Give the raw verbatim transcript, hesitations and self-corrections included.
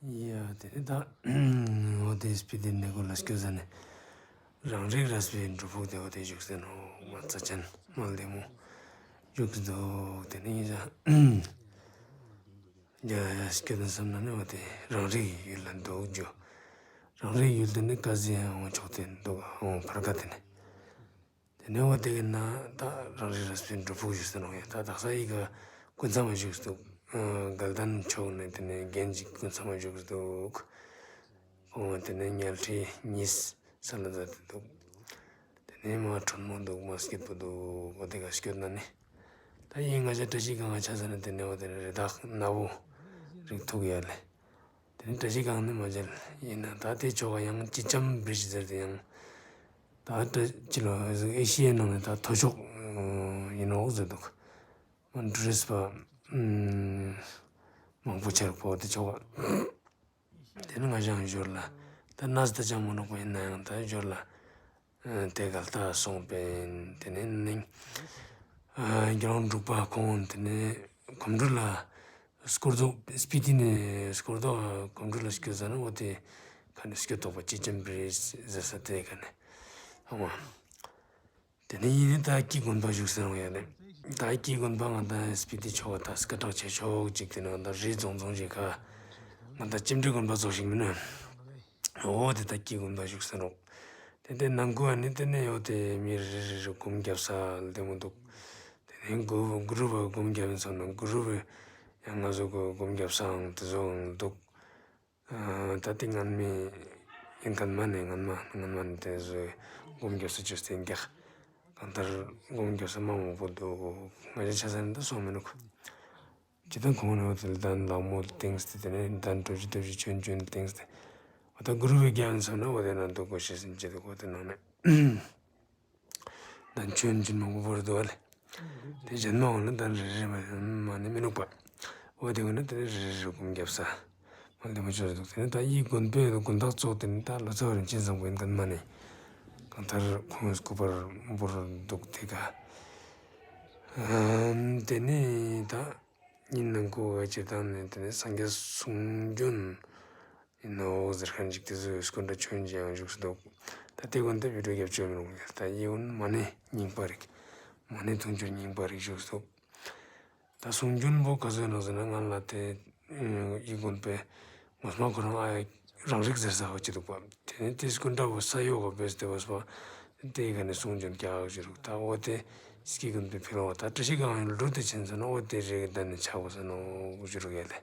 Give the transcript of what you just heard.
ཡ་དེ་ནི་ད་འོ་དེ་སྤི་ཏི་གནས་སྐོར་ལ་སྐྱོད་ཟ་ནེ་རང་རིག་རས་པའི་སྒྲུབ་ཕུག་དེ་འོ་དེ་བཞུགས་སེ་ནོག། མ་རྩ་ཅན་མ་ལྡེ་མོ་བཞུགས་སེ་འདུག། དེ་ནི་ཡ་ཡ་སྐྱོད་ན་བསམ་ན་ནི་འོ་དེ་རང་རིག་ཡུལ་ལ་འདུག་ཇོ། རང་རིག་ཡུལ་དེ་ནི་ཀ་ཟི་ཡང་འོང་ཆོག་སྟེ་འདུག། འོང་ཕར་ཀ་དེ་ནི། དེ་ནས་འོ་དེ་གི་ན་ད་རང་རིག་རས་པའི་སྒྲུབ་ཕུག་བཞུགས་སེ་ནོག། ཡ་ད་དག་ས་ཡི་ག་སྐུ་མཚམས་མ་བཞུགས་འདུག། དགའ་ལྡན་ཕྱོགས་ནས་དེ་ནས་རྒན་ཅིག་སྐུ་མཚམས་མ་བཞུགས་འདུག། འོ་དེ་ནས་ཉལ་ཁྲི་གཉིས་ས་ལ་མཛད་དེ་འདུག། དེ་ནས་མ་དྲོན་མོ་འདུག། མ་སྐྱིད་པོ་འདུག། འོ་དེ་ག་སྐྱོད་ན་ནི། ད་ཡིན་ང་ཅག་བཀྲ་ཤིས་སྒང་ང་ཆ་ས་ནི་དེ་ནས་འོ་དེ་ནས་རི་དྭགས་ནག་པོ་རིག་ཐུག་ཡ་ལེ། དེ་ནི་བཀྲ་ཤིས་སྒང་ནི་མ་མཇལ། ཡིན་ན་ད་དེ་ཕྱོགས་ཀ་ཡང་ཅི་ཅམ་བྲིས་ཟེར་ཏེ་ཡང་ད་ཅི་ལོ་ཨེ་ཤི་ཡའི་ནང་ནས་ད་མཐོ་ཕྱོགས་ཡིན་ནོག་ཟེར་འདུག། མ་ཊུ་རིསྟ་པ་མང་པོ་ཆེ་རུ་པོ་དེ་ཕྱོགས་ཀ། དེ་ནི་ང་ཞའི་ཞོར་ལ་ད་ནས་ད་ཅང་མ་ནོག་པ། ཡིན་ན་ཡང་ད་ཞོར་ལ་དེ་ག་ལྟ་སོང་པིན། དེ་ནི་ནིང་རྒྱལ་དབང་འབྲུག་པ་ཁོང་དེ་ནི་གོམ་བགྲོད་ལ་སྐོར་ཚོགས་སྤི་ཏི་ནས་སྐོར་ཚོགས་གོམ་བགྲོད་ལ་སྐྱོད་ཟ་ནེ་འོ་དེ་ཁ་ནས་སྐྱོད་ཐོག་པ་ཅི་ཅམ་བྲིས་ཟེར་ས་དེ་ཁ་ནས་ཨ་མ། དེ་ནས་ཡིན་ནི་ད་ཀྱི་དགོན་པ་བཞུགས་སེ་ནོག་ཡ་ལེ། ད་ཀྱི་དགོན་པ་ང་ད་སྤི་ཏི་ཕྱོགས་ད་སྐད་གྲགས་ཆེ་ཤོས་ཅིག་དེ་ནི་ང་ད་རི་རྫོང་རྫོང་ཞིག་ག་ང་ད་ལྕེ་འབྲི་དགོན་པ་ཙོགས་ཤིག་མིན་ན། འོ་དེ་ད་ཀྱི་དགོན་པ་བཞུགས་སེ་ནོག། དེ་དེ་ནང་ཁུལ་ནི་དེ་ནས་འོ་དེ་མི་རེ་རེ་རེ་སྒོམ་རྒྱབ་ས་ལྡེ་མོ་འདུག། དེ་ནས་གུ་རུ་པའི་སྒོམ་རྒྱབ་ཡིན་སོང་ན་གུ་རུ་པའི་ཡང་ང་ཚོ་གི་སྒོམ་རྒྱབ་སའང་དེ་ཚོའང་འདུག། ད་དེ་སྔན་མའི་ཡིན་མཁན་མ་ནི་སྔན་མ་སྔན་མ་ནི་དེ་ཚོའི་སྒོམ་རྒྱབ་ས་ཅོས་ཏེ་འདུག། གང་ལྟར་སྒོམ་རྒྱབ་ས་མ་མང་པོ་འདུག། ང་ཅག་ཆ་ས་ནི་ད་སོང་མི་ནུག། ཅི་ད་ཁོང་ནི་འོ་དེ་གདན་ལག་མོ་བཏིངས་ཏེ་དེ་ནས་གདན་དྲུག་ཅུ་དྲུག་ཅུ་ཆོན་ཆོན་བཏིངས་ཏེ་འོ་ད་གུ་རུ་པའི་རྒྱབ་ཡིན་སོང་ན་འོ་དེ་ན་འདུག་གོ་ཤེས་ཟིན་ཅི་འདུག་གོ་དེ་ནང་ནས། གདན་ཆོན་ཆོན་མང་པོ་བོར་འདུག་ཨ་ལེ། དེ་གཞན་མ་འོ་ན་གདན་རེ་རེ་མ་མ་ནི་མི་ནུག་པ། འོ་དེ་འོ་ན་དེ་ནི་རེ་རེ་རེ་སྒོམ་རྒྱབ་ས་མ་ལྡེ་མོ་ཆོས་འདུག། དེ་ནི་ད་ཡི་དགོན་པའི་དགོན་བདག་ཙོགས་དེ་ནི་ད་ལོ་ཙཱ་བ་རིན་ཆེན་བཟང་པོ་ཡིན་མཁན་མ་ནི་གང་ལྟར་ཁོང་སྐུ་པར་བོར་འདུག་དེ་ག། དེ་ནི་ད་ཉིན་ནང་ཁུལ་ག་སྤྱིར་བཏང་ནས་དེ་ནས་སངས་རྒྱས་གསུང་རྒྱུན་ཡིན་ནོག་ཟེར་མཁན་ཅིག་དེ་ཚོའི་སྐུ་འདྲ་ཆོས་ཅན་ཡང་བཞུགས་སུ་འདུག། ད་དེ་ཀུན་ད་བི་ཌིའོ་རྒྱབ་ཆོས་མི་རུང་། ད་ཡིད་འོང་མ་ཎི་རྙིང་པ་རིག། མ་ཎི་དུང་ཕྱུར་རྙིང་པ་རིག་བཞུགས་སུ་འདུག། ད་གསུང་རྒྱུན་པོ་ག་ཚོད་ནོག་ཟེར་ན་ང་ལ་དེ་ཡི་དགོན་པའི་ངོ་མ་ཁོ་རང་ཨ་རང་རིག་ཟེར་ས་བ་ཅི་འདུག་པ། དེ་ནས་དེ་སྐུ་འདྲ་བོ་ས་ཡོག་ག་བེས་དེ་བས་པ་དེའི་ག་ནས་གསུང་རྒྱུན་རྒྱག་བཞུགས་རུག། ད་འོ་དེ་སྐྱེ་དགོན་པའི་ཕི་ལོགས་ད་བཀྲ་ཤིས་སྒང་ཡོད་ལུགས་དེ་ཕྱིན་ཚར་ན་འོ་དེ་རེ་གི་ད་ནི་ཆག་གོ་ས་ནོག་བཞུགས་རུག་ཡ་ལེ།